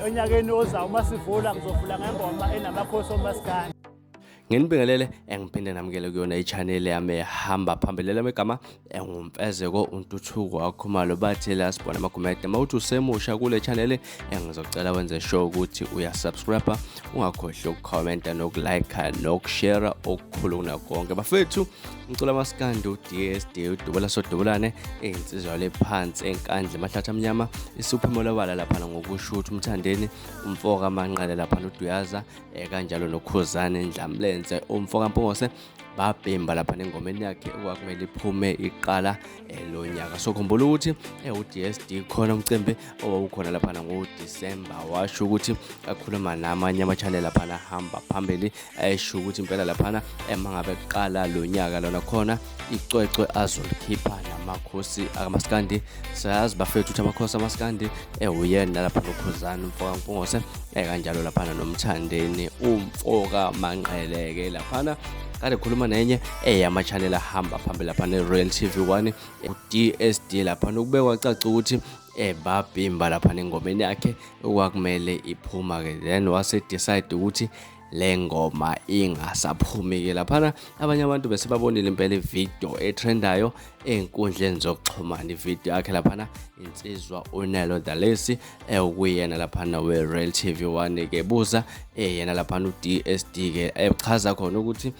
Onyakeni ozayo uma sivula ngizovula ngengoma enamakhosi omaskandi. Nginibingelele engiphinde namukele kuyona i-channel yami ehamba phambili lami igama enguMfezeko uNtuthuko waKhumalo bathi la sibona amagumede. Uma uthi usemusha kule channel engizocela wenze sure ukuthi uyasubscribe, ungakhohlwa ukukhomenta nokulike nokushare okukhulu kunakho konke. Bafethu, umculo amaskandi uDSD udubula sodubulane insizwa le phansi eNkandla emahlathi amnyama isuphimolo bala laphana ngokusho ukuthi uMthandeni umfoka Manqele laphana uDuyaza kanjalo noKhuzane Ndlamlenze umfoka Mpungose babhemba lapha nengomeni yakhe okwakumele iphume iqala lo nyaka. So khumbula ukuthi u-DSD khona umcimbi owawukhona laphana ngoDisemba washo ukuthi akhuluma namanye ama-channel laphana ahamba phambili esho ukuthi impela laphana uma ngabe kuqala lo nyaka lona khona icwecwe azolikhipha namakhosi akamaskandi. Siyazi bafethu ukuthi amakhosi amaskandi uyena laphana uKhuzani umfoka Mpungose kanjalo laphana noMthandeni umfoka Manqele-ke laphana kade khuluma nenye eyama-channel ahamba phambili laphana e-Royal TV 1 u-DSD laphana ukube kwacaca ukuthi babhimba laphana engomeni yakhe okwakumele iphuma-ke, then wase decide ukuthi le ngoma ingasaphumi-ke laphana. Abanye abantu bese babonile impela ividiyo etrendayo ey'nkundleni zokuxhumana, ividiyo yakhe laphana insizwa uNelo Dalesi okuyena laphana we-Real TV 1-ke buza yena laphana u-DSD-ke echaza khona ukuthi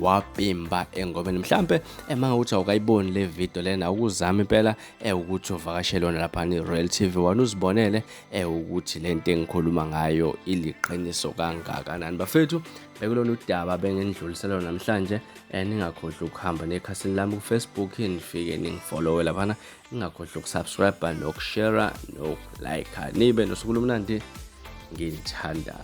wabhimba engomeni. Mhlampe uma ukuthi awukayiboni le video lena, ukuzama impela ukuthi uvakashele yona laphana i-Royal TV 1 uzibonele ukuthi lento engikhuluma ngayo iliqiniso kangakanani. Bafethu, bekulona udaba benginidlulisela namhlanje. Ningakhohlwa ukuhamba nekhasini lami ku-Facebook nifike ningifollowe laphana, ningakhohlwa ukusubscribe nokushare nokulike. Nibe nosuku olumnandi, nginithanda.